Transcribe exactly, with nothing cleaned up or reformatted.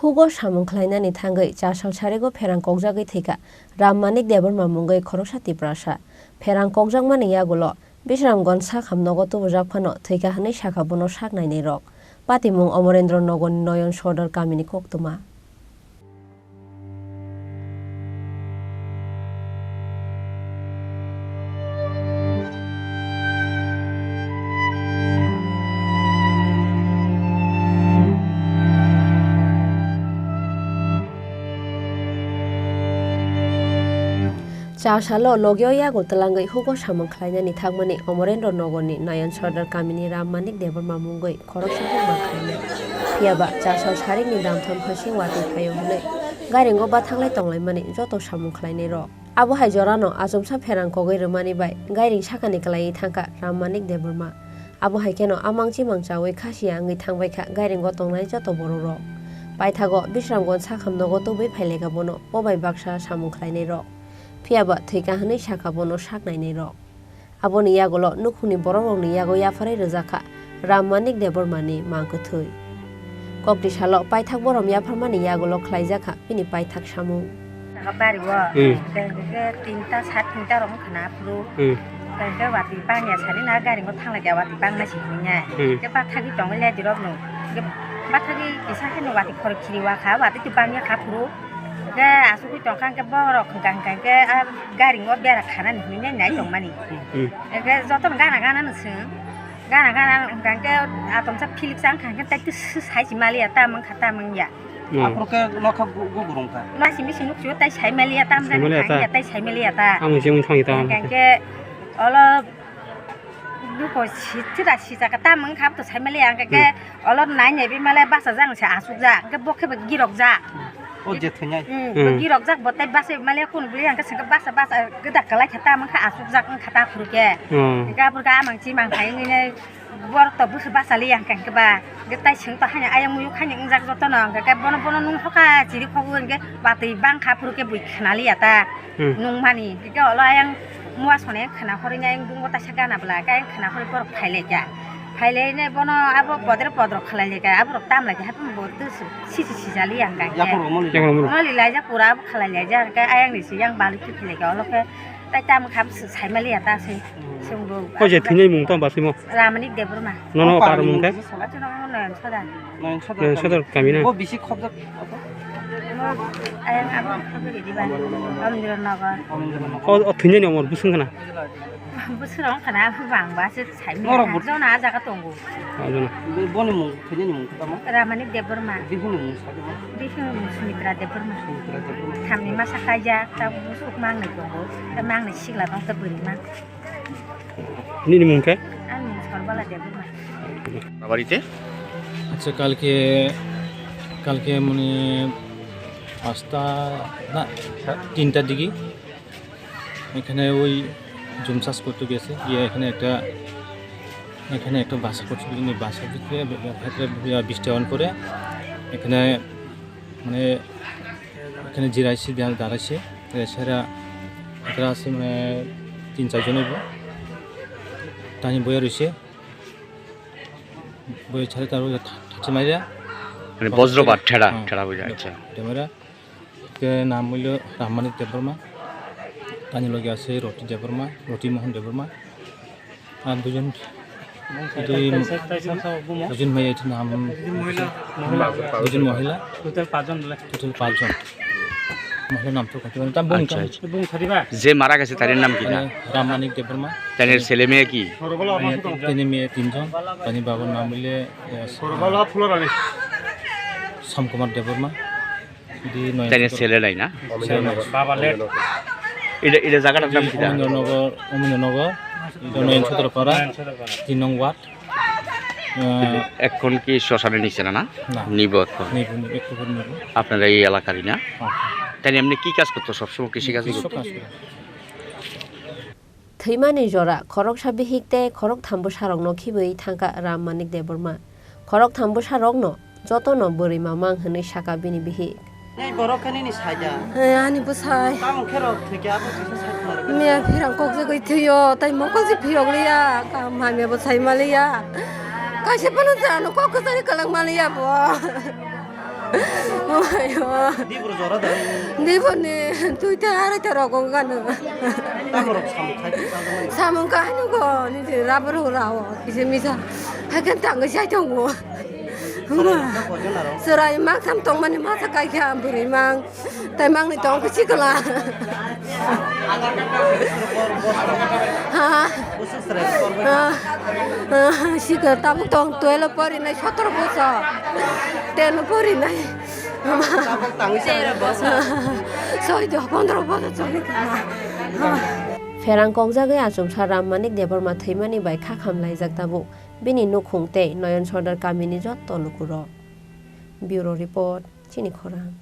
Hugo samung khlainani thangwi chasal sarigo pherang kokjagwi thwikha Ram Manik Debbarma mungwi khoroksa Tiprasa. Pherang kokjakmani yagulo Bisramganj sakham nogo tubujak phano thwikha hwnwi sakha bono sak nainai rok. Patimung Omorendra Nogorni Noyon Sordar kamini koktwma. Chasalo logio yago twlangwi hugo samung khlainani thangmani Omorendra Nogorni Nayan Sordar kamini Ram Manik Debbarma mungwi khoroksa hukbar khlainai. Phiyaba chasal sarikni damtham phasing watwi phaio hwnwi gairingo bathanglai tonglaimani joto samung khlainairok. Abo hai jorano achomsa pherang kogwi rwmani bai gairing sakani kwlaiwi thangkha Ram Manik Debbarma. Abo hai kheno amang chimang chawi khasiya wngwi thangbaikha gairingo tongnai joto bororok. Paithago Bisramganj sakham nogo tubui phaileka bono, bo bai baksa samung khlainairok. Phiyaba thwikha hwnwi sakha bono sak nainairok. Aboni yagulo nukhungni borokrokni yago yapharwi rwjakha Ram Manik Debbarmani mang kwthwi. Kokti salo paithak borom yapharmani yagulo khlaijakha bini paithak samung. Saka bari o, hmm, hingke, hingke tinta, sat tinta rok wngkha na aphuru. Hmm. Hingke watwi bangya sari na gari o thanglai kha watwi bangma si hwnwi nai. Hmm. Hingke bathagwi tongwi lai dirok no. Hingke bathagwi kisa haino watwi khorok khiri wakha, watwi twi bangya kha aphuru. Hingke asugwi tongkha hingke borok hingka hingka hingke a gari o bera khanani hwnwi nai nai tongmani. Hmm. Hingke jotono gana gana no swng. Gana gana hingka hingke atomsa philik sa wngkha hingke tai twi sai si maliya ta wngkha ta wngya. Hmm. Aphuru khe nokha gu-, gugur wngkha. Washing machine nukchio tai sai maliya ta, sai maliya ta, wngkha hingke tai sai maliya ta. Ang se wngkha ta. Hingke olo duko si-, sida sijak ta wngkha to sai maliya, hingke hmm, olo nai nai bi maliya basa jang se asuk ja, hingke bo khe bo girok ja. O je thwnai. Hmm, hmm, bo girok jak bo tai basa maliya kun buli hingke sengke basa basa geda kalai khe ta wngkha asuk jak wngkha ta aphuru khe. Hmm. Hingke aphuru khe amang chimang khai nini Borok to bwswk bachaliya hwnkhe hwnkhe ba, hwnkhe tai chwng to haino ayang muyuk haino wngjak jotono, hwnkhe khe bono, bono nwng hoka chiri kho hwnkhe watwi bangkha phuru khe bui khnaliya ta, hmm, nungmani. Hwnkhe olo ayang mua sone khna horwi ayang dungo taisa gana bwla, khe ayang khna horwi borok phailaikha. Phailainai bono abo podre podrok khlailaikha, aborok tamlaikha, haphano bo twswk sisi sijaliya hwnkhe. Yaphuru moli. Yaphuru moli. Moli laijak pura abo khlailaijak, hwnkhe ayang ni siyang balwi twi phailaikha, olo khe tai tamo kham sai maliya ta se. Hmm. Chwngbo. Koi je thwinai mung tong ba swimo? Ramani Debbarma. Nono o par mung khe? Achu nono Noyon Sodar. Noyon Sodar. Noyon Sodar kami na? Bo bisi khobjak. Mo ayang abo khobjak di ba. Omindra Nagar. Omindra Nagar. O, o thwinani omor bwswng khna? Bwswrong khna abo bang ba se sai. Norok bo. Jona a jaga tongo. Ah, jona. Bo-, boni mung, thwinani mung tamo? Ramani Debbarma. Bihini mung sa di ba? Bihini mung Sumitra Debbarma. Sumitra Debbarma. Thamni masa kaijak, ta bwswk mangnai tongo. Ta mangnai sigla tong ta bwrwi mang. Nini mung khe? Ani mung Sorbala Debbarma. বাড়িতে? আচ্ছা, কালকে, কালকে মানে পাঁচটা না, তিনটার দিকে এখানে ওই জুম চাষ করতে গেছে, গিয়ে এখানে একটা, এখানে একটা বাসা করছিল, কিন্তু বাসার ভিতরে, ভিতরে বৃষ্টি হওয়ার পরে এখানে মানে এখানে জিরাইছে, দা-, দাঁড়াইছে। এছাড়া এখানে আছে মানে তিন চারজন হইব। তানি বইয়া রয়েছে। বইয়া ছাড়ে তার ওই থা-, থাচি মারিয়া। মানে বজ্রপাত, ঠেড়া, হ্যাঁ, ঠেড়া বুঝা, আচ্ছা। ঠেড়া মারিয়া। একে নাম হইল রামমানিক দেববর্মা। তানি লগে আছে রতি দেববর্মা, রতি মোহন দেববর্মা। আর দুজন, দুই, দুজন মেয়ে, এটা নাম, দুজন মহিলা। টোটাল পাঁচজন বলে। টোটাল পাঁচজন। মহিলার নাম তো করতে পারেন। তার বোন আচ্ছা, কেমন? আচ্ছা। বোন খাদিবা? যে মারা গেছে, তার নাম কি না? মানে রামমানিক দেববর্মা। তার ছেলে মেয়ে কি? মেয়ে তিন-, তিনি মেয়ে তিনজন। তার বাবার নাম হইলে, এ, সরবালা ফুলরানী। শ্যামকুমার Debbarma. Di Noyon Tani Sodor. Sele lai na? Sele lai. Baba late. Ida, ida jagatar nam kita? Omindra Nagar, Omindra Nagar, ida Noyon Sodor Para, Noyon Sodor Para. Tin nong ward. Eh, Ekhon ki shoshanni niche na, na? Na. Nibo ekhon. Nibo, nibo, ektu kore nibo. Apnara ei elakar na? Hya. Tani emni ki kaj korto, sob somoy kisi kaj korto? Kisi kaj korto. Thwimani jora khoroksa bihik tei khoroktham bwsarokno khibiwi thangkha Ram Manik Debbarma. Khoroktham bwsarokno jotono bwrwi mamang hwnwi sakha bini bihik. Nai borok khe nini saida. Eh, ani bwsai. Tamo khe rok thwikhe abo kisa sai khna rwkhe. Miya phirang kokjagwi thwio, tei mokol se phiyok liya, kaham hamya bo sai maliya. Kaisa phano chwrano kok kwchari kwlwng maliya bo. Omayo. Dibor jora da. Dibor ni twi ta arai ta rogo gano. Taborok samung khai ta jaman. Samung khai no go ni je rabor hura o kise misa. Hakan tang jai tongo. Serai mang sam tong mani masa kai kha buri mang. Tai mang ni tong kuchi kala. Ha. Sikar tabuk tong twelve pori nai sotoro boso. Ten pori nai. Soi do pondro boso choli kala. Pherang kongjagwi achomsa Ram Manik Debbarma thwimani bai kha khamlaijak tabuk. Bini nukhung tei Noyon Sordar kamini jotto lukurok. Bureau Report, Chini Khorang.